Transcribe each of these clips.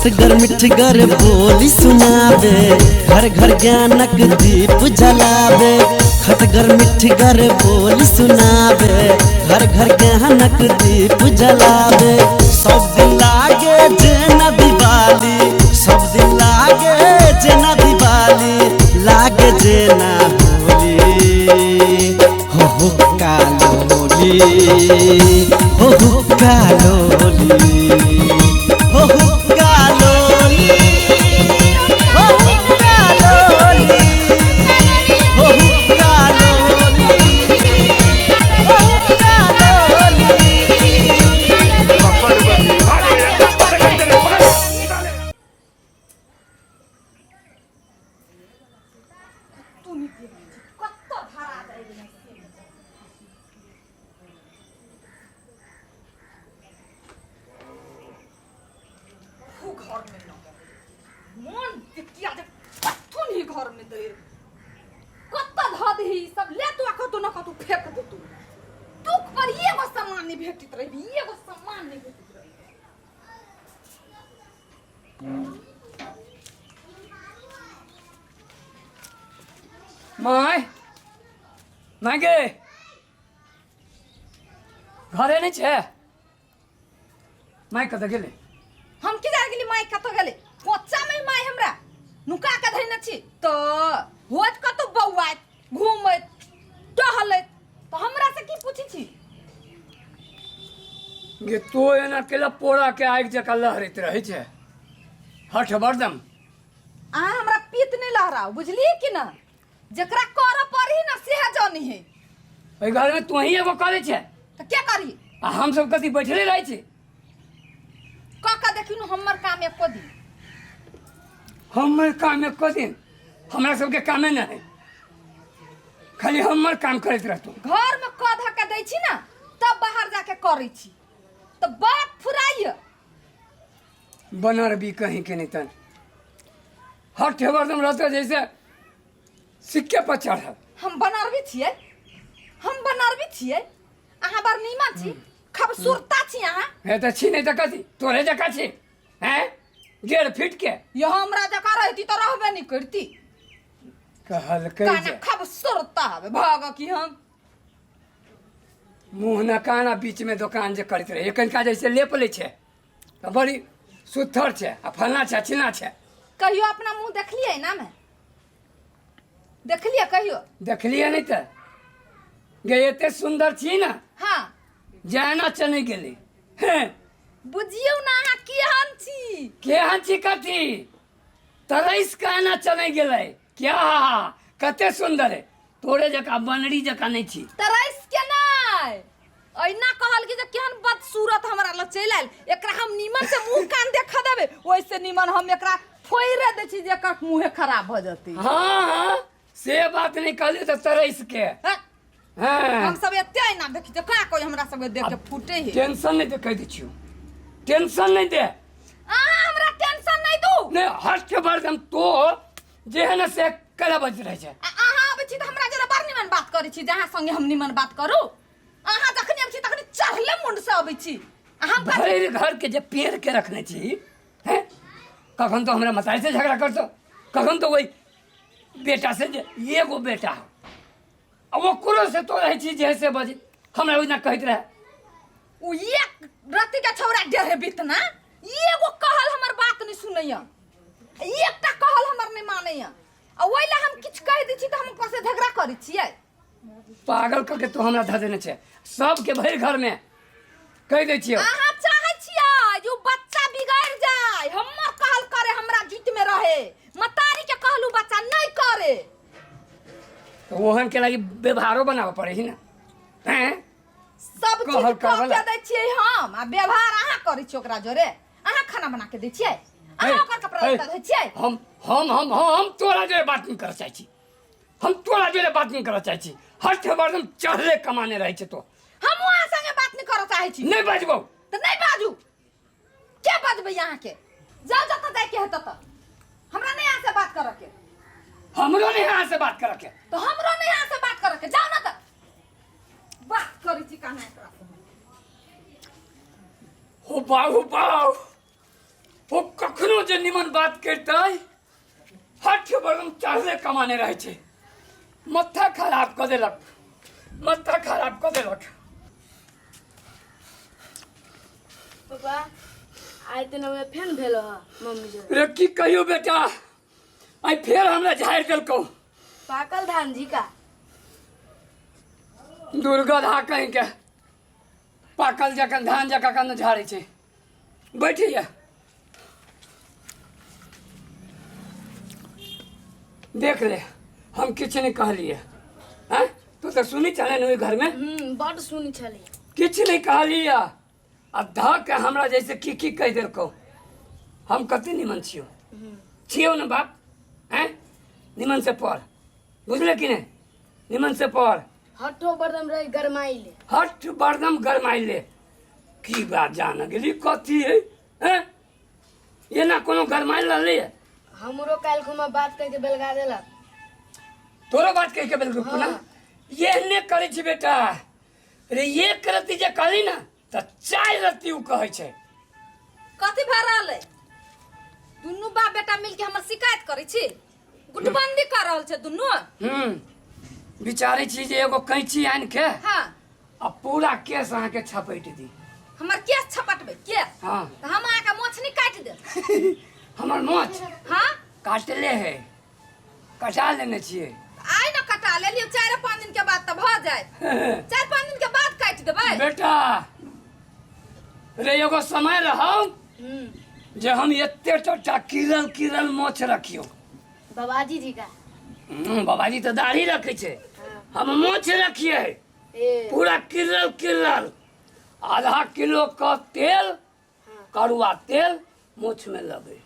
खटगर मिठगर बोली सुनाबे, घर घर ज्ञानक दीप जलाबे। खटगर मिठगर बोली सुनाबे, घर घर ज्ञानक दीप जलाबे। सब दिन लागे जेना दिवाली, सब दिन लागे जेना दिवाली, लागे जेना होली। हो हो कालोली, हो हो कालोली, हो हो कालोली, हो हो कालोली, हो हो कालोली, हो हो कालोली। तू नहीं देखै छी कत्तो धरा जाइ रहै से खूब घर में न मन किया जे कत्थो नहीं घर में दे कत्तो धऽ दही सब ले तू आ कतौ न कतौ फेंक दे तू दुख पर एगो सामान नहीं भेटित रही, एगो सामान नहीं भेटित रही। My my गे घरे नहि छै? माय कतऽ गेलै? हम की जान गेली माय कतऽ गेलै। कोच्चा में माय हमरा नुका के धैने छी तऽ होत कतौ बौआइत घूमैत टहलैत, तऽ हमरा से की पूछै छी? गे तो एना केला पोड़ा के आगि जकाँ लहरैत रहै छै, हठ बरदम। अहाँ हमरा पीत नहि लहराउ, बुझलियै कि ना? जकरा करऽ पड़ी ना सेह जानी है। ओहि घरमे तोही एगो करै छै तऽ के करी? आ हम सब कथी बैठले रहै छी? कऽ कऽ देखियौ ने हमर काम एको दिन। हमर काम एको दिन? हमरा सबके कामे नहि है, खाली हमर काम करैत रहतौ। घर में कऽ धऽ के दै छी ना तब बाहर जाके करै छी तऽ बात फुराइए। बनर भी कहीं के नहीं तन हर ठेवर तुम रहते जैसे सिक्के पर चढ़ल। हम बनरबी छियै, हम बनरबी छियै। अहाँ बड़ नीमन छी, खबसूरता छी अहाँ। हे तऽ छी नहि तऽ कथी तोरे जकाँ छी? हैं, 1.5 फीट के। यो हमरा जकाँ रहती तऽ रहबे नहीं करती। कहलकै काना जे खबसूरता हवे भाग की हम मुँह न काना बीच में दोकान जे करैत रहे कनिका जैसे लेप लै छै तऽ बड़ी सुथर छै आ फलना छै चिलना छै। कहियो अपना मुँह देखलियै ना? में देखलियै कहियो? देखलियै नहि तऽ गे एते सुन्दर छी ने। हाँ। जेना चनै गेलै हें। बुझियौ ना अहाँ केहन छी। केहन छी कथी? तरैस केना चनै गेलै क्या? कते सुन्दर है, तोरे जकाँ बनरी जकाँ नहि छी। तरैस के नहि, ऐना कहल कि जे केहन बदसूरत हमरा लग चलि आयल, एकरा हम नीमन से मुंह कान देखा देबै, ओहिसे नीमन हम एकरा फोड़े दै छी जे एकर मुँहे खराब भऽ जेतै। हाँ हाँ, से बात नहीं कहली तऽ तरैस के। हैं? हाँ। हम सब एते ऐना देखी तऽ का कोई हमरा सबके देख के फूटे है। टेंशन नहीं दे, कह दै छियौ टेंशन नहीं दे। अहाँ हमरा टेंशन नहीं दू। नहीं हट के बार हम तो जे है ना से कला बज रहे छै। आ अहाँ आबै छी तऽ हमरा जरा बड़ निमन बात करै छी, जे अहाँ संगे हम निमन बात करू। अहाँ जखनी आबै छी तखनी चढ़ले मुंड से अबै छी। आ हम कथी- भरि घर के जे पेड़ के रखने छी हैं, कखन तो हमरा मतारी से झगड़ा करतो, कखन तो वही बेटा से, जे एगो बेटा हो आ ओकरो से तो रहै छी जे से बजे हमरा ओहिना कहैत रहे। उ एक रति के छौड़ा डेढ़ बीतना एगो कहल हमर बात नहीं सुनैया, एकटा कहल हमर नहीं मानैया, आ ओहि ला हम किछु कहि दै छी तऽ हम ओकरा से झगड़ा करै छियै। पागल करके तू हमरा धऽ देने छै सबके भरि घर में कहि दै छियौ। अहाँ चाहै छियै जे उ बच्चा बिगड़ि जाय, हमर कहल करे, हमरा जुति में रहे, मतारी के कहलू बच्चा नहीं करे। तऽ ओहन के लागी व्यवहारो बनाबऽ पड़ै छै ने हैं? सब चीज कहल कऽ करबला। के दै छियै हम आ व्यवहार अहाँ करै छियै ओकरा जोरे। अहाँ खाना बना के दै छियै, अहाँ हे, ओकर कपड़ा हे, लत्ता धोइ छियै। हम हम हम हम तोरा जोरे बात नहीं करऽ चाहै छी, हम तोरा जोरे बात नहीं करऽ चाहै छी। हर ठेबर एकदम चढ़ले कमाने रहै छै तो। हमहूँ अहाँ संगे बात नहीं करऽ चाहै छी। नहीं बाजबौ। तऽ नहीं बाजू, के बजबै अहाँके? जाउ जतऽ जाइके है ततऽ, हमरा नहीं अहाँ से बात करऽ के। हमरो नहीं अहाँ से बात करऽ के। तऽ हमरो नहीं अहाँ से बात करऽ के, जाउ ने तऽ बात करै छी कहाँ एकरा से। हो बाऊ, हो बाऊ, हो। कखनो जे निमन बात करतै हठ बरम चढ़ले कमाने रहै छै माथा खराब कऽ देलक माथा खराब कऽ देलक पापा आइ तऽ नवे फेन भेल ह मम्मी जोरे रे की कहियो बेटा आइ फेर हमरा झाड़ि देलकौ पाकल धान झिका दुर्गा धा कहीं के पाकल जखन धान जकाँ कन झाड़ै छै बैठिए देख ले हम किछु नहि कहलिए हैं तू तऽ सुनी चले ने ओहि घरमे बड सुनी छली किछु नहि कहलिए आ धऽ के हमरा जैसे की की कहि देलकौ हम कते निमन छियौ छियौ ने बाप हैं निमन से पढ़ बुझले कि नहि निमन से पढ़ हठो बरदम रही गरमाइले हठ बरदम गरमाइले की बात जान गेली कथी है हैं एना कोनो गरमाइल रहलै है हमरो काल्हि खुमा बात कहि के बेलगा देलक तोरो बात कहि के बिल्कुल पुनः एहने करै छी बेटा रे एक रत्ती जे कहली ने तऽ चारि रत्ती ओ कहै छै कथी भए रहल है दुनू बाप बेटा मिलके हमर शिकायत करै छी गुटबंदी कर रहल छै दुनू विचारै छी जे एगो कैंची आनि के हाँ आ पूरा केस अहाँके छपटि दी हमर केस छपटबै केस हाँ तऽ हम अहाँके मोछ नहि काटि देब हमर मोछ हाँ काटले है कटा लेने छियै आइ ने कटा लेलियै 4-5 दिन के बाद तऽ भऽ जायत 4-5 दिन के बाद काटि देबै बेटा रे एगो समय रहौ जे हम एते टटा किरल किरल मोछ रखियौ बाबाजी जी का बाबाजी तऽ दाढ़ी रखै छै हम मोछ रखियै ए पूरा किरल किरल आधा किलो के तेल करुआ तेल मोछ में लगे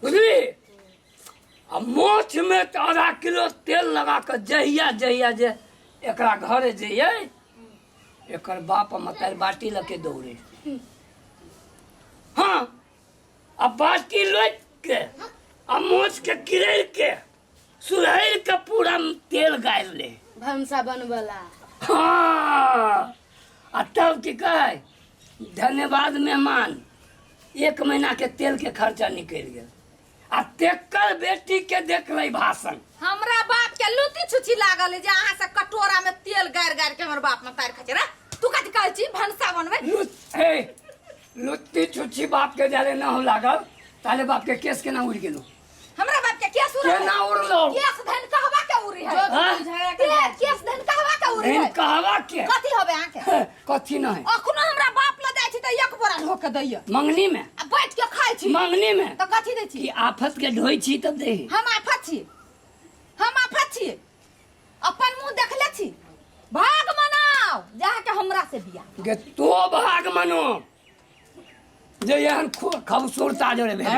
बुझली आ मोछ में तऽ आधा किलो तेल लगा कऽ जहिया जहिया जे एकरा घरे जइयै एकर बाप मतारी बाटी लऽ के दौड़े हाँ आ बाटी लोटि के आ मोछ के किरैर के सुरैर के पूरा तेल गाड़ि ले भनसा बनबला हाँ आ तब की कहै धन्यवाद मेहमान एक महीना के तेल के खर्चा निकलि गेल आ तेकर बेटी के देखलै भाषण हमरा बाप के लूती छुछी लागल है जे अहाँ से कटोरा में तेल गारि गारि के हमर बाप में तार खाइ छै रे तू कथी कहै छी भनसा बनबै हे लुत्ती छुच्छी बाप के जाले ना हो लागल ताले बाप के केस केना उड़ गेलो हमरा बाप के केस उड़ल केना उड़लो? केस धन कहवा के उड़ी है हाँ? झगड़ा के केस धन कहवा के उड़ी एहन है कहवा के कथी होबे अहाँ के कथी नहीं अखनो हमरा बाप ल जाइ छी त एक बोरा ढो के दैया मंगनी में आ बैठ के खाइ छी मंगनी में त कथी दै छी कि आफत के ढोई छी तब दे हम आफत छी हम आफत छी अपन मुंह देखले छी भाग मनाओ जाके हमरा से बिया गे तो भाग मनो जे एहन खूबसूरता जोड़े भेल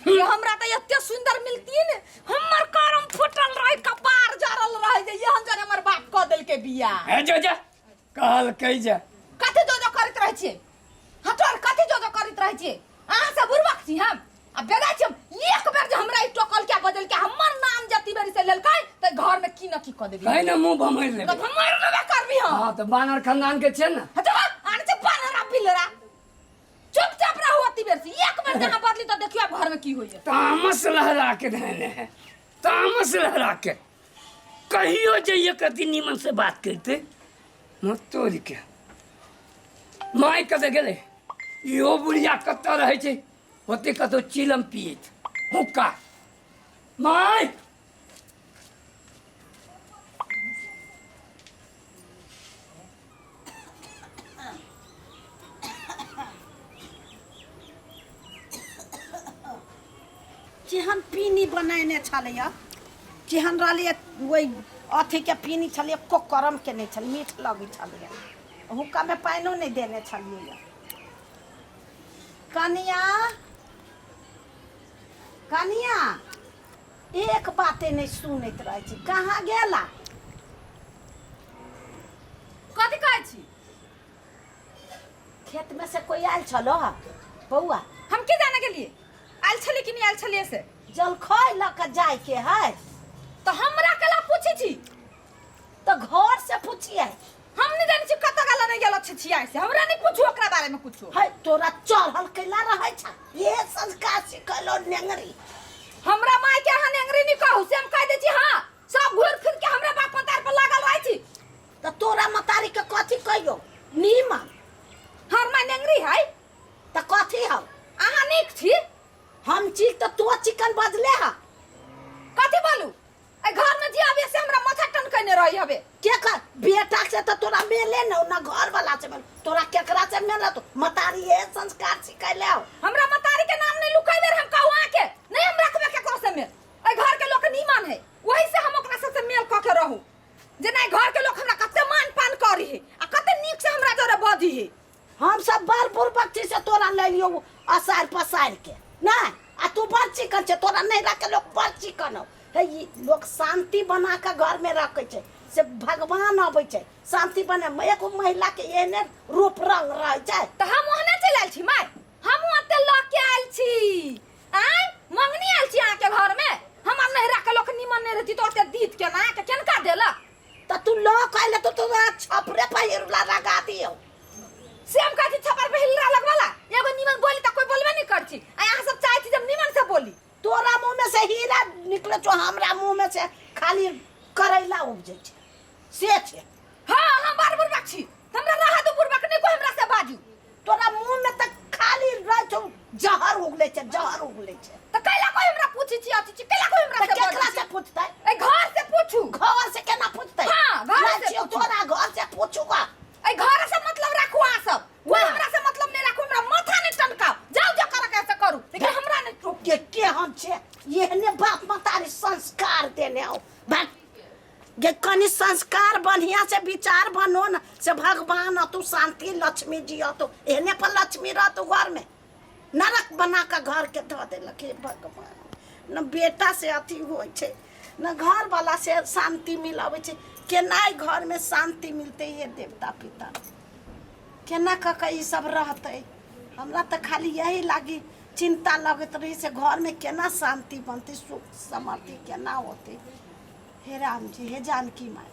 ये हमरा तऽ एते सुंदर मिलती ने हमर करम फूटल रहे कपार जरल रहे जे एहन जन हमर बाप कऽ देलकै बिया हे जो जा कहलकै जे कथी जो जो करैत रहै छियै हटोर कथी जो जो करैत रहै छियै अहाँ सब बुड़बक छी हम आ बेदा छी हम एक बेर जे हमरा ई टोकल के बदल के हमर नाम जति बेरी से लेलकै तऽ घर में की न की कऽ देबी कहे ने मुंह भमैर तऽ लेबै हम मारि लेबे करबी हम हाँ तऽ बानर खानदान के छै ने हटो आन छै बानर आ बिलरा चुपचाप रहू अति बेर से एक बेर जहाँ बदली तऽ देखियौ आब घर में की होइए तामस लहरा के धैने है तामस लहरा के कहियो जइए कति नीमन से बात करते मत तोड़ के माय कतऽ गेलै इहो बुढ़िया कतऽ रहै छै होते कतौ चिलम पियैत हुक्का माय जेहन पीनी बनेने छलैया जेहन रहलैया ओहि अथीके पीनी छलैया एको करम के नहि छलै मीठ लगै छलैया हुक्कामे पानिओ नहि देने छलियै कनिया कनिया एक बाते नहि सुनैत रहै छी कहाँ गेला कथी कहै छी खेतमे से कोइ आयल छलो बौआ हम की जाने गेलियै आयल छलियै कि नहि आयल छलियै से जलखै लऽ कऽ जायके है तऽ हमरा केला पूछै छी तऽ घर से पूछिए हम नहीं जानै छी कतऽ गेल नहीं गेल छिछिया से। हमरा नहीं पूछू ओकरा बारे में कुछो। है तोरा चढ़ल कैला रहै छ ये संस्कार सिखलो नेंगरी। हमरा माय के अहाँ नेंगरी नहीं कहू से हम कह दै छी। हाँ सब घूर फिर के हमरा बाप मतार पर लागल रहै छी। त तोरा मतारी के कथी कहियो नीमन? हर my नेंगरी है। त कथी हौ? अहाँ नीक छी। हम छी त तो चिकन बजले हा। कथी बोलू? ए घर में जे आबे से हमरा माथा टनकने रही हबे। के कर बेटा से त तोरा मेले न ना घर वाला से मेल, तोरा केकरा से मेल? तो मतारी ये संस्कार सिखैले हौ। हमरा मतारी के नाम नहीं लुकाइबे हम कहू आके नहीं हम रखबे केकरो से मेल। ए घर के लोग नीमन है वही से हम ओकरा सबसे मेल क के रहू। जे नहीं घर के लोग हमरा कते मान पान करी है आ कते नीक से हमरा जरे बजी है। हम सब बड़ बुढ़बक छी से तोरा ले लियो असार पसार के नहीं आ तू बड़ चिकन छे तोरा नहीं रखे लोग बड़ चिकन हो। हे ई लोग शांति बना के घर में रखे छे से भगवान अबै छे शांति बने। एगो महिला के एहने रूप रंग रहे छे। त हम ओहने चलि आयल छी my, हम ओते लऽ के आयल छी। आय मंगनी आयल छी अहाँके घर में। हमर नहिरा के लोग निमन नहीं रहती तो ओते दीत के ना के केनका देलक? त तू लऽ के अयले तो तोरा छपरे पर हिरला लगा दियौ। से हम कहै छी छपर पे हिलरा लगवाला एगो निमन बोली त कोई बोलबे नहीं करছি। आ अहाँ सब चाहै छी जब निमन से बोली। तोरा मुंह में से हीरा निकले छौ, हमरा मुंह में से खाली करैला उपजै छै से छै। हाँ हम बड़ बुड़बक छी, हमरा रहा दू बुड़बक नहीं कोई हमरा से बाजू। तोरा मुंह में त खाली रहै छौ जहर उगलै छै, जहर उगलै छै। त कैला कोई हमरा पूछै छी अथी छी कैला कोई हमरा त से केकरा बाजू से पूछतै? ए घर से पूछू। घर से केना पूछतै? हाँ, घर नहि से छियौ, पूछू। तोरा घर से पूछूगा। ए घर से मतलब राखू अहाँ सब, कोई हमरा से मतलब नहीं राखू, हमरा माथा नहीं टनकाओ, जाओ जो करे के से करू, लेकिन हमरा नहीं टोकू। के हम छे एहने बाप मतारी संस्कार देने हो भाग गे कनी संस्कार बढ़िया से विचार बनो न से भगवान तू शांति लक्ष्मी जी तो एहने पर लक्ष्मी रह तू घर में नरक बना के घर के धऽ देलक। हे भगवान न बेटा से अथी होइ छै न घर वाला से शांति मिलाबै छै, केना घर में शांति मिलतै? हे देवता पिता केना कऽ के ई सब रहतै? हमरा तऽ खाली यही लागी चिंता लगैत रही से घर में केना शांति बनतै, सुख समृद्धि केना होतै। हे राम जी, हे जानकी माय,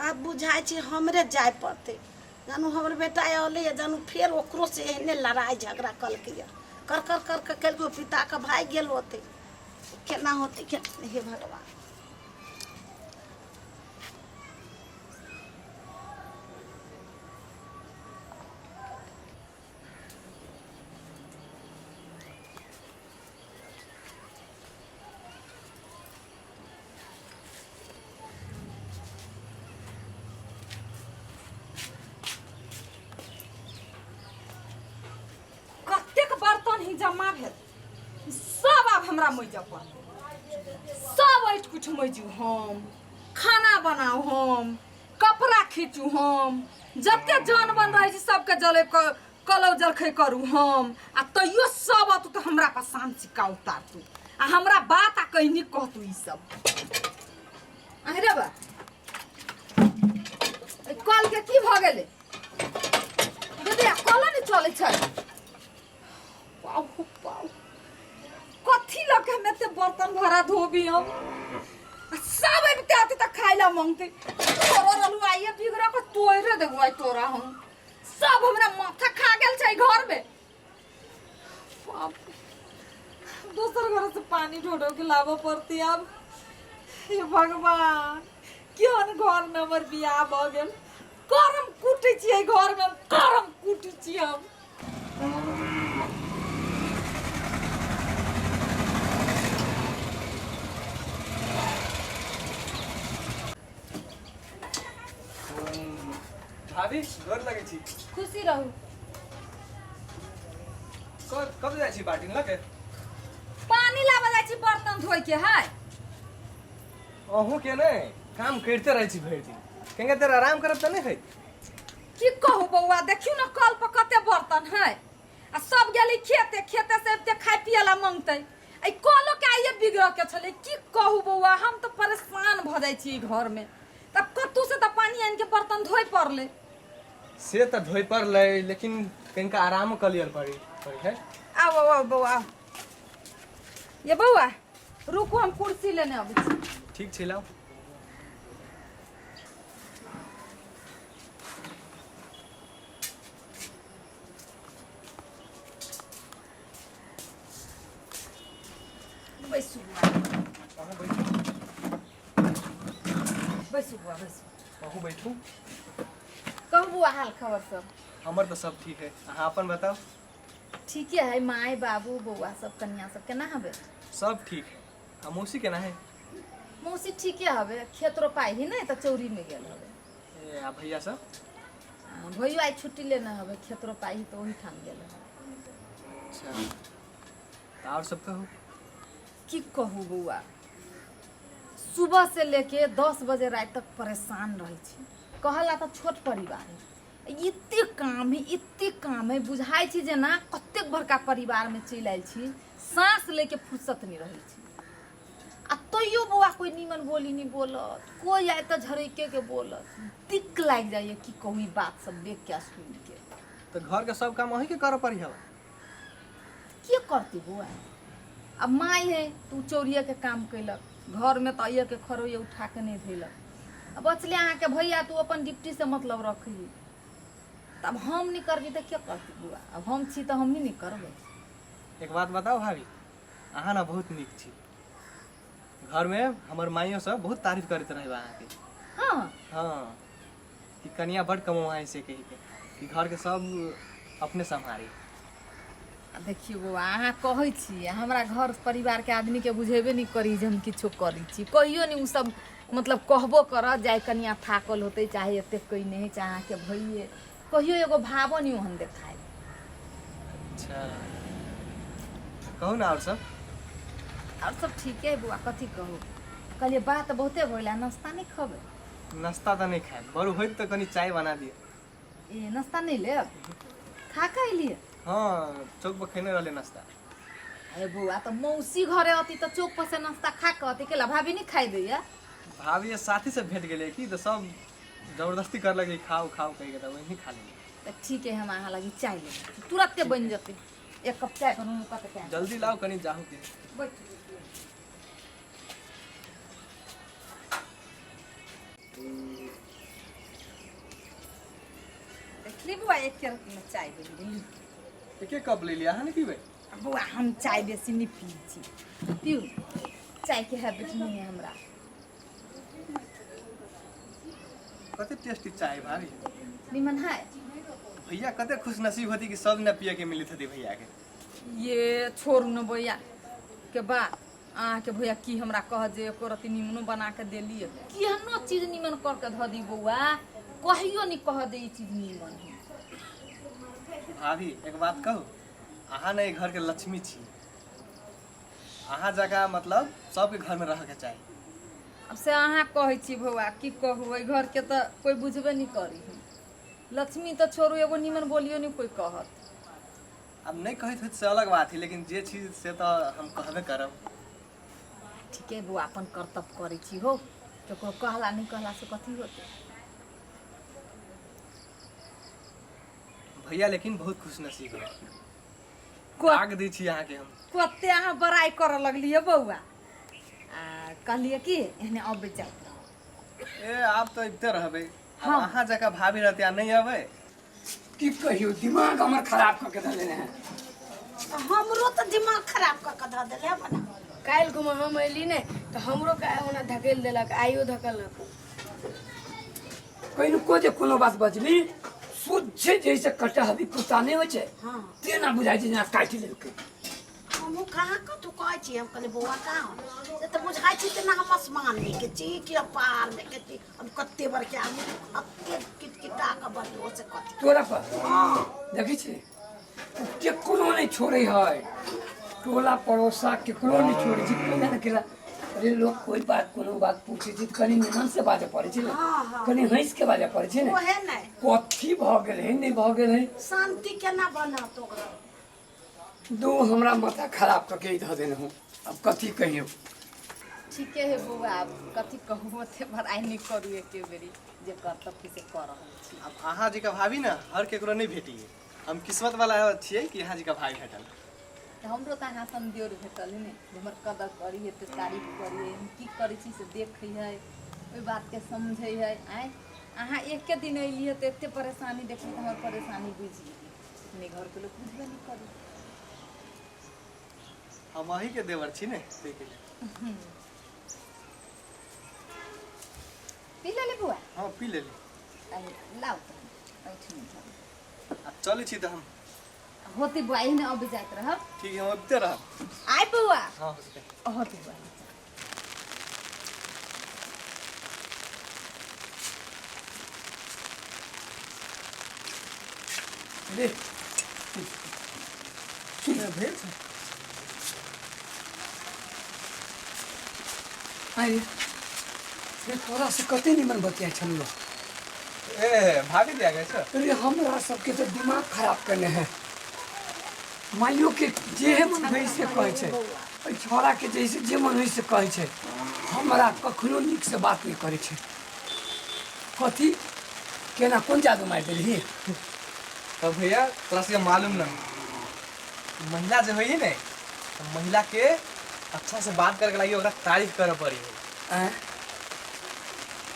आब बुझाइ छै हमरे जाय पड़तै। जानू हमर बेटा अयलै जानू फेर ओकरो से एहने लड़ाइ झगड़ा कलकै कर कर कर के केलकै, पिताके भागि गेल होतै, केना होतै केना? हे भगवान। कतेक बर्तन ही जमा भेल सब आब हमरा मैजऽ पड़तै, सब ऐठ कुठ मैजू हम, खाना बनाउ हम, कपड़ा खींचू हम, जते जन बन रहै छै सबके जले कलौ जलखै करू हम, आ तैयो सब अतु तऽ हमरा पर शान सिक्का उतारतू आ हमरा बात आ कहनी कहतू ई सब। अरे बा एहि कल के की भऽ गेलै दीदी? आ कल नहि चलै छै। पाउ पाउ कथी लऽ के हम एते बर्तन भरा धोबी हम? आ सब अबिते अति तऽ खाइ लए मांगतै। तोरो रहलू आइए बिगड़ के तोड़े देबो आइ तोरा हम। सब हमरा माथा खा गेल छै घर में। बाप रे, दोसर घर से पानी ढो के लाबऽ पड़तै आब। हे भगवान, केहन घर में हमर बियाह भऽ गेल। करम कुटै छियै घर में हम, करम कुटै छियै हम। भाभी गोर लगै छी। खुशी रहू। कब कब जाइ छी बाल्टीन लऽ के? पानी लाबऽ जाइ छी बर्तन धोइ के है। अहूँ के ने काम करिते रहै छी भरि दिन, केंगा देर आराम करब तऽ नहि होइत? की कहू बौआ, देखियौ ने कल पर कते बर्तन है आ सब गेली खेते, खेते से अबिते खाय पिए ला मांगतै। एहि कलो के आइए बिगड़ के छलै। की कहू बौआ, हम तऽ परेशान भऽ जाइ छी घर में। तब कतहु से तऽ पानी आनि के बर्तन धोइ पड़लै। से तऽ धोइ पड़लै, लेकिन कनिका आरामो कऽ लिअ पड़ी पड़ी है। आउ आउ आउ बौआ, आउ। ये बौआ रुकू, हम कुर्सी लेने अबै छी। ठीक छै, लाउ। बैसू बौआ। अहूँ बैठू। बैसू बौआ, बैसू। अहूँ बैठू। कहू बौआ हाल खबर सब। हमर तऽ सब ठीक है, अहाँ अपन बताउ। ठीके है, माय बाबू बौआ सब कनिया सब केना हबे? सब ठीक है। आ मौसी केना है? मौसी ठीके हबे, खेत रोपाइ ही नहीं तऽ चौरी में गेल हबे। ए, आ भैया सब? भैयो आइ छुट्टी लेने हबे, खेत रोपाइ ही तऽ ओहिठाम गेल हबे। अच्छा, तऽ आओर सब कहू। की कहू बौआ, सुबह से लेके 10 बजे राति तक परेशान रहै छी। कहला तऽ छोट परिवार है, एते काम है, एते काम है, बुझाइ छी जेना कतेक बड़का परिवारमे चलि आयल छी, साँस लैके फुर्सत नहि रहै छै। आ तैयो बौआ कोइ नीमन बोली नहि बोलत, कोइ आयत तऽ झरैके के बोलत। दिक्क लागि जाइए की कहू ई बात सब देख के आ सुनि के। तऽ घरके सब काम अहीँके करऽ पड़ी हवा? के करतै बौआ, अब माय है तऽ ओ चौरिएके काम कयलक, घरमे तऽ अइएके खरोइए उठा के नहि धैलक। आ बचले अहाँके भैया तऽ ओ अपन ड्यूटीसँ मतलब रखै। तब हम नहि करबै तऽ के करतै बौआ? अब हम छी तऽ हमही नहि करबै। एक बात बताउ भाभी, अहाँ ने बहुत नीक छी। घरमे हमर माइयो सब बहुत तारीफ करैत रहै अहाँके। हाँ। हाँ, कि कनिया बड कमाउ है से कही के, कि घरके सब अपने सम्हारी। आ देखियौ बौआ, अहाँ कहै छी, हमरा घर परिवारके आदमीके बुझेबे नहि करी जे हम किछो करै छी। कहियो नहि ओ सब मतलब कहबो करत जाय कनिया थाकल होतै, चाहे एतेक कयने हइ, चाहे अहाँके भैये, कहियो एगो भावो नहि ओहन देखाय। अच्छा, कहू ने आओर सब। आओर सब ठीके है बौआ, कथी कहू। कहलियै बात बहुते भेल, नाश्ता नहि खबै? नाश्ता तऽ नहि खायब, बड़ होइत तऽ कनि चाय बना दिअ। ए, नाश्ता नहि लेब? खा कऽ एलियै? हाँ, चौक पर खेने रहले नाश्ता। अरे बौआ, तऽ मौसी घरे अती तऽ चौक पर से नाश्ता खा कऽ अती, केला भाभी नहि खाइ दैया? भाभी साथी सब भेट गेलै की, तऽ सब जबरदस्ती करलक कि खाओ खाओ कहि के, तऽ वही खा लेलियै। तऽ ठीक है, हम अहाँ लागी चाय लेब, तुरन्ते बनि जेतै। एक कप चाय बनू कते टाइम। जल्दी लाओ कनि जाहू के। बैठू। देखली बौआ, एक में चाय बनि गेली। एके कप ले लिया, अहाँ नहि पीबै? बौआ, हम चाय बेसी नहि पी छी। पीउ, चायके हैबिट नहीं है हमरा। कते टेस्टी चाय भाभी। निमन है। भैया कते खुश नसीब होती कि सब ने पिए के मिलत होती भैया के। ये छोड़ू न भैया के बात, अहाँके भैया की हमरा कहत जे एको रत्ती निमनो बना के देलियै। केहनो चीज निमन कर के धऽ दी बौआ, कहियो नहीं कहत जे ई चीज निमन है। भाभी एक बात कहू, अहाँ ने घर के लक्ष्मी छी, अहाँ जकाँ मतलब सबके घर में रह के चाही। अब से अहाँ कहै छी बौआ, की कहू, एहि घरके तऽ कोइ बुझबे नहि करी। लक्ष्मी तऽ छोड़ू, एगो निमन बोलियो नहि कोइ कहत। अब नहीं कहैत होइत से अलग बात है, लेकिन जे चीज से तऽ हम कहबे करब। ठीके बौआ, अपन कर्तव्य करै छी हो, ककरो कहला नहि कहला से कथी होतै। भैया लेकिन बहुत खुश नसीब है, दाग दै छी अहाँके हम। कते अहाँ बड़ाइ करऽ लगलियै बौआ। आ कहलियै कि एहने अबै जाइत रहब। ए, आब तऽ अबिते रहबै। हाँ। अहाँ जकाँ भाभी रहते आ नहि अबै? की कहियो, दिमाग हमर खराब कऽ के धऽ देने है। हमरो तऽ दिमाग खराब कऽ के धऽ देले बना। काल्हि घुमा हम अयली ने तऽ हमरो ओना धकेल देलक, आइयो धकेलक। कनिको जे कोनो बात बजली, सोझे जैसे कटहबी कुत्ता नहि होइ छै, तेना बुझाइ छै जेना काटि लेलकै। हमहूँ कहाँ कतहु कहै छी, हम कहलियै बौआ कहाँ से तऽ बुझाइ छी तेना हम आसमानमे के छी कि हम पहाड़मे के छी। हम कते बड़के आदमी कते किटकिटा कऽ बजलो से कथी तोरा पर। देखै छी, केकरो नहि छोड़ै है, टोला पड़ोसा केकरो नहि छोड़ै छै। केना ने केना, अरे लोक कोइ बात कोनो बात पूछै छै तऽ कनि निमन से बाजऽ पड़ै छै ने, कनि हँसि के बाजऽ पड़ै छै ने। ओहे नहि कथी भऽ गेल है, नहि भऽ गेल है। शान्ति केना बनत ओकरा? दू हमरा माथा खराब कऽ के धऽ देने हूँ, अब कथी कहियौ। ठीके है बौआ, आब कथी कहू, ओते बड़ाइ नहि करू, एके बेरी जे कर्तव्य से कऽ रहल छी। अब अहाँ जी का भाभी ने हर केकरो नहीं भेटी, हम किस्मत वाला छियै कि अहाँ जी का भाई भेटल। तऽ हमरो तऽ अहाँ सन देवर भेटल है ने, जे हमर कदर करी, एते तारीफ करी, हम की करै छी से देखै है, ओहि बातके समझै है। आँय, अहाँ एके दिन अयलियै तऽ एते परेशानी देखली तऽ हमर परेशानी बुझि गेली, अपने घरके लोक बुझबे नहि करी। हम अही के देवर छी ने ताहिके लेल। पी लेली बुआ? हाँ, पी लेली। अरे लाउ तऽ एहिठिन धरू। आ चलै छी तऽ हम। होती बुआ, एहने अबि जाइत रहब। ठीक है, हम अबिते रहब। आइ बौआ। हाँ, होतै। होती बुआ। रे भेल छै। आइ रे, तोरा से कते निमन बतियाइ छलहुँ। ए भाभी दिया गए छ। अरे हमरा सबके तऽ दिमाग खराब करने है। माइयो के जे मन होइ से कहै छै, एहि छौड़ाके जैसे जे मन होइ से कहै छै। हमरा कखनो नीकसँ बात नहि करै छै। कथी केना कोन जादू मारि देलही? तब भैया तोरा सबके मालूम न, महिला जे होइए ने, तऽ महिला के अच्छा से बात करके लागी ओकरा तारीफ करे पड़ी है। आँय,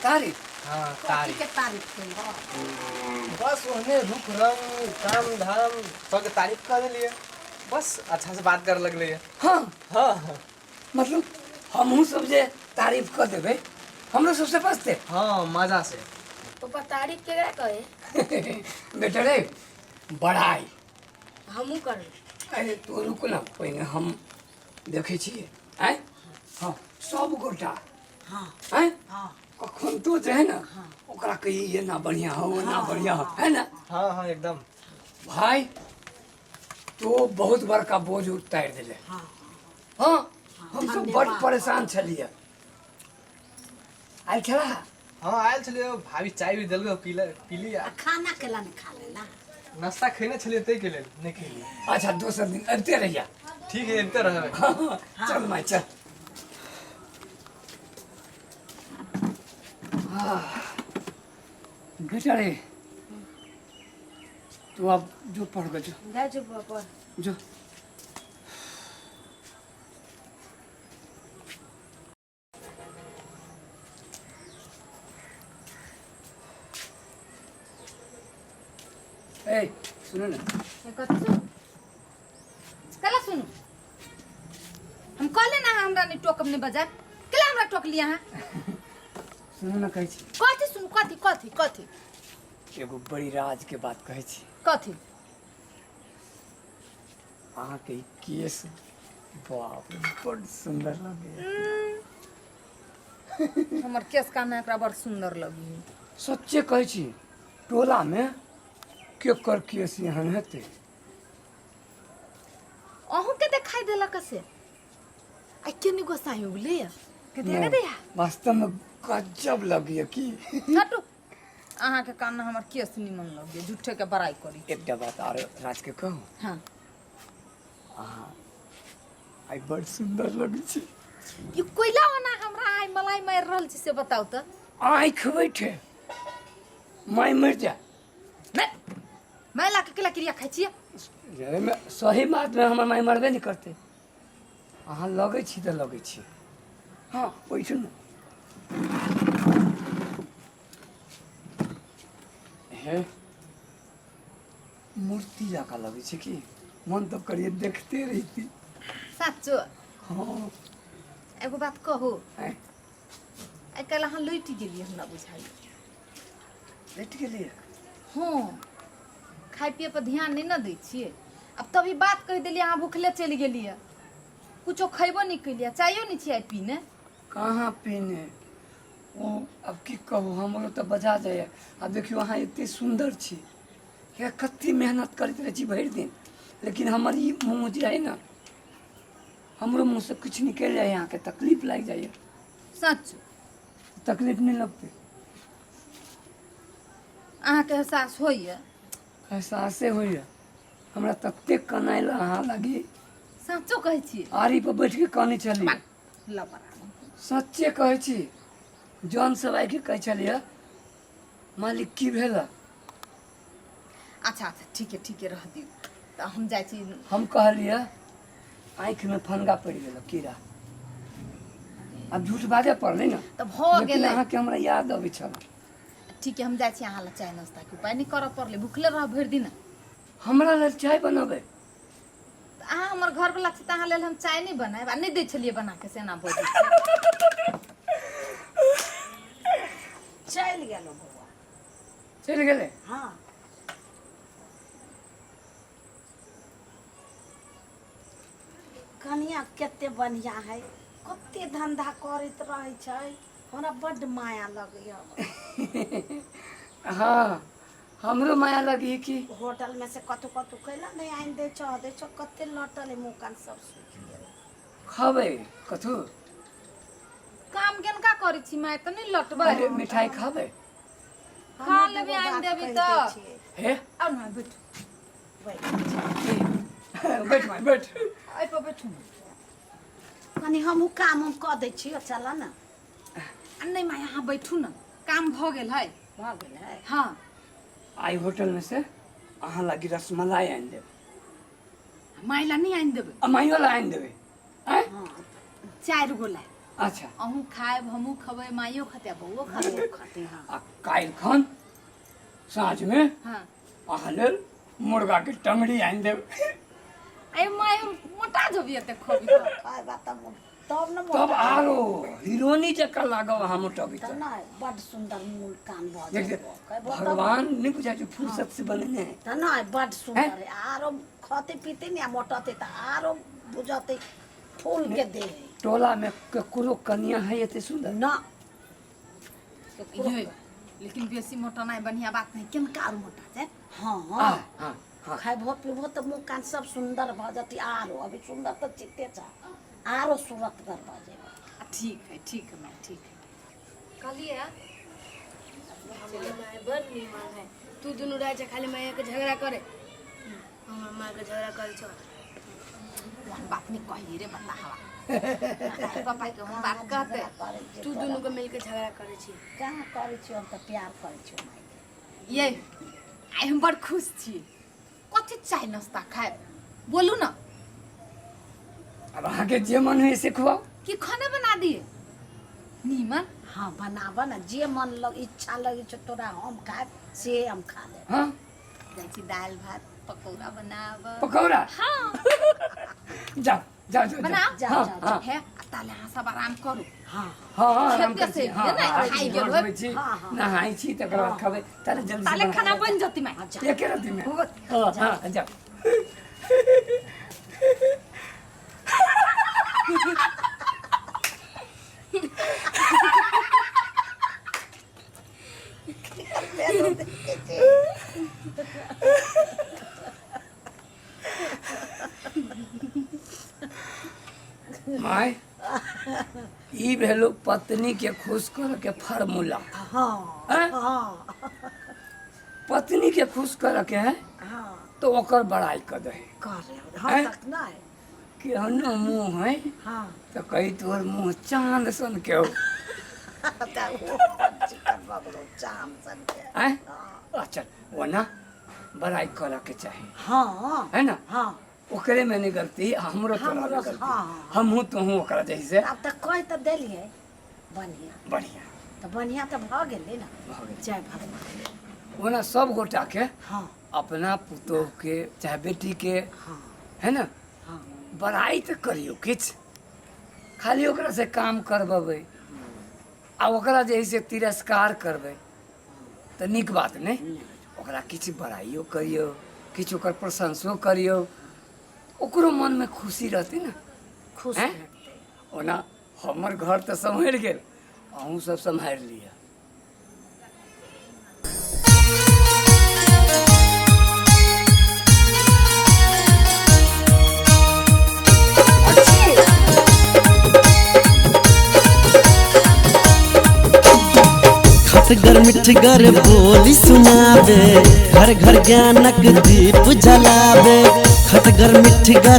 तारीफ? हाँ। कथी तारीफ के तारीफ केलहो? बस ओहने रूप रंग काम धाम सबके तारीफ कर देलिए, बस अच्छा से बात करे लगले। हाँ। हाँ। मतलब हमहूँ सब जे तारीफ कऽ देबै, हमरो सबसे बचतै? हाँ, मजा से। पापा, तारीफ केकरा कहे? बेटा रे, बड़ाई। हमहूँ करबै। अरे तू रुक ना, पहिने हम देखै छियै। आँय, हाँ, सब गोटा। हाँ। आँय। हाँ। कखन तो जे है ना, ओकरा कही ये ना बढ़िया हो, वो ना बढ़िया हो, है ना? हाँ हाँ, एकदम। भाई, तो बहुत बड़का बोझ उतारि देले। हाँ। हाँ, हम सब बड़ धन्यवाद। परेशान छलियै। आयल छला? हाँ, आयल छलियै। भाभी चाय भी देलकै, पीले पीली। आ खाना केला नहि खा लेला? नाश्ता खैने छलियै, ताहिके लेल नहि खेलियै। अच्छा, दोसर दिन अबिते रहिया। ठीक है, अबिते रहबै। हाँ, चल माय, चल। हाँ, बेटा रे, तू अब जो पढ़ गो, जो। जाइ छी पापा। जो। ए सुनो ना। कथी सुनू? कला सुनू? हम कहले ना हमरा नहीं टोकब, नहीं बजाब। केला हमरा टोकली अहाँ? सुनो ना, कहै छी। कथी सुनू? कथी कथी कथी? एगो बड़ी राज के बात कहै छी। कथी? अहाँके ई केस, बाप रे, बड सुन्दर लगैया। हमर केस कान एकरा बड़ सुन्दर लगी? सच्चे कहै छी, टोलामे केकर केस एहन हेतै? अहूँ के देखाई देलक से? आ केने गोसाई उगले के देगा? नहि, दैया। वास्तवमे गजब लगैया की। हटू, अहाँके कान हमर केस निमन लगे? झूठे के बड़ाई करी। एकटा बात आर राजके कहू? हाँ। अहाँ आइ बड़ सुन्दर लगै छी। ई कोइला ओना हमरा आइ मलाई मारि रहल छी से बताउ तऽ। आँखि बैठे माय मरि जाय। नहि, मैला के केला क्रिया खाइ छियै। एहिमे सही बातमे हमर माय मरबे नहि करतै। अहाँ लगै छी तऽ लगै छी। हाँ, बैठू ने। हे, मूर्ति जकाँ लगै छै की, मन तऽ करिए देखते रहिती। साचो? हाँ। एगो बात कहू? आँय? आइ काल्हि अहाँ लुटि गेलियै हमरा बुझाइए। लटि गेलियै? हँ, खाय पियै पर ध्यान नहि ने दै छियै। आब तभी बात कहि देलियै, अहाँ भुखले चलि गेलियै, कुछो खयबो नहि केलियै, चायो नहि छियै आइ पीने। कहाँ पीने? ओ आब की कहू, हमरो तऽ बजा जाइए। आब देखियौ, अहाँ एते सुन्दर छी, हे कते मेहनत करैत रहै छी भरि दिन, लेकिन हमर ई मुँह जे है ने, हमरो मुँहसँ किछु निकलि जाइए, अहाँके तकलीफ लागि जाइए। सच? तकलीफ नहि लगतै? अहाँके एहसास होइए? एहसासे होइए हमरा, ततेक कनायल अहाँ लागी। साँचो कहै छियै? आरी पर बैठ के कानै छलियै। लबड़ा। सच्चे कहै छी। जन सब आबि के कहै छलियै, मालिक की भेल? अच्छा अच्छा, ठीक है ठीक है, रह दियौ तऽ हम जाइ छी। हम कहलियै आँखिमे फनगा पड़ि गेल, कीड़ा। आब झूठ बाजऽ पड़लै ने। तऽ भऽ लेकिन गेलै। अहाँके हमरा याद अबै छल। ठीक है, हम जाइ छी। अहाँ लए चाय नाश्ताके उपाय नहि करऽ पड़लै, भुखले रहब भरि दिन। हमरा लेल चाय बनाबै? तऽ अहाँ हमर घरवला छी तऽ अहाँ लेल हम चाय नहि बनायब आ नहि दै छलियै बना के से एना बजै छी। चलि गेलो बौआ। चलि गेलै। हँ। कनिया कते बढ़िया है, कते धंधा करैत रहै छै, हमरा बड्ड माया लगैया। हाँ, हमरो माया लगी कि होटल में से कतौ कतौ कैला नहि आनि दै छौ, दै छौ, कते लटल है, मुँह कान सब सुखि गेल। खबै कथू? काम केनका करै छी माय, तऽ नहि लटबै? अरे मिठाई खबै? खा लेबै, आनि देबी तऽ। हे आउ ने बैठू। बैठ माय बैठ, एहि पर बैठू ने। कनि हमहूँ काम उम कऽ दै छियौ, चल ने। आ नहि माय, अहाँ बैठू ने, काम भऽ गेल है। भऽ गेल है? हाँ। आई होटल में से अहाँ लागी रसमलाई आनि देब। माय ला नहि आनि देबै? आ माइयो ला आनि देबै। आँय? 4 गो लायब। अच्छा। अहूँ खायब, हमहूँ खबै, माइयो खतै आ बौओ खतै। खतै, हाँ। आ काल्हि खन साँझमे हाँ अहाँ लेल मुर्गा के टंगड़ी आनि देब। अरे माय, हम मोटा जबियै एते खबी तऽ। खयबा तब तब ने तब मोटा। आरो हिरोनी जकाँ लागब अहाँ मोटबी तऽ तऽ। नहि, बड्ड सुन्दर मूल कान भऽ देख जेतौ। खयबो तब। भगवान नहि बुझाइ छै फुर्सत से बनेने है। तऽ नहि, बड्ड सुन्दर है। आरो खते पीते ने आ मोटते तऽ आरो बुझते फूल के देह है। टोला में ककरो कनिया है एते सुन्दर? ना। ये लेकिन बेसी मोटनाइ बढ़िया बात नहीं, केनका आरो मोटा जाए। हाँ। हाँ हाँ हाँ। खयबो पीबो तऽ मुँह कान सब सुन्दर भऽ जेतै। आरो अभी सुन्दर तऽ चिते छ, आरो सूरतगर भऽ जेबै। ठीक है, ठीक है माय, ठीक है। कहलियै हमर माय बड़ नीमन है। तू दुनू रहै छै खाली माय के झगड़ा करे, हमर माय के झगड़ा करे छौ। ओहन बात नहीं कही रे बता, हवा पापा के ओहन बात कहते। करै छियै तू दुनू के मिलके झगड़ा करे छी। कहाँ करै छियै? हम तऽ प्यार करै छियै मायके। ये आइ हम बड़ खुश छी। कथी चाय नाश्ता खायब, बोलू ना। अब अहाँके जे मन होइ से खुआउ। कि खाना बना दिए नीमन? हाँ, बनाब ने, जे मन लग इच्छा लगै छौ तोरा, हम खायब से हम खा लेब। हाँ। जाइ छी दालि भात पकौड़ा बनाब। पकौड़ा? हाँ। जाओ जाओ जाओ। बनाओ। जाओ। हाँ, जाओ। हाँ। हे, आ ताले अहाँ सब आराम करू। हाँ। हाँ हाँ, आराम खेते करै छी। से हाँ, ने, हाँ, खाइ गोर गेल धोबै छी, हाँ, हाँ। नहाइ छी, तकर बाद खबै। ताले जल्दी से ताले बना। खाना बनि जती माय। हाँ, जाओ। एके राति में। हाँ हाँ, जाओ। माय, ई भेलो पत्नी के खुश करे के फार्मूला। हाँ। हैं? हाँ। पत्नी के खुश करे के है हाँ तो ओकर बड़ाई कर दे। कर रहे हाँ। हैं? तक नहीं। केहनो मुँह है हाँ तो कही तोहर मुँह चांद सन के हो। तऽ ओ बड़ चिकन भऽ गेलौ चाम सन के। हैं? अच्छा, ओना बड़ाई करे के चाही। हाँ। है ना? हाँ। ओकरे में नहीं गलती, हमरो तोरा में हमरो, गलती। हाँ। हमहूँ तोहूँ ओकरा जैसे। आब तऽ कहि तऽ देलियै बढ़िया। बढ़िया। तऽ बढ़िया तऽ भऽ गेलै ने। भऽ गेल। जय भगवान। ओना सब गोटा के हाँ अपना पुतोह के चाहे बेटी के हाँ है ना हाँ बड़ाई तऽ करियौ किछु, खाली ओकरा से काम करबेबै आ ओकरा जे है से तिरस्कार करबै तऽ नीक बात नहि। ओकरा किछु बड़ाइयो करियौ, किछु ओकर प्रशंसो करियौ, ओकरो मनमे खुशी रहतै ने। खुश हैं? रहतै। ओना हमर घर तऽ सम्हरि गेल, अहूँ सब सम्हारि लिअ। खटगर मिठगर बोली सुनाबे, घर घर ज्ञानक दीप जलाबे, खटगर मिठगर।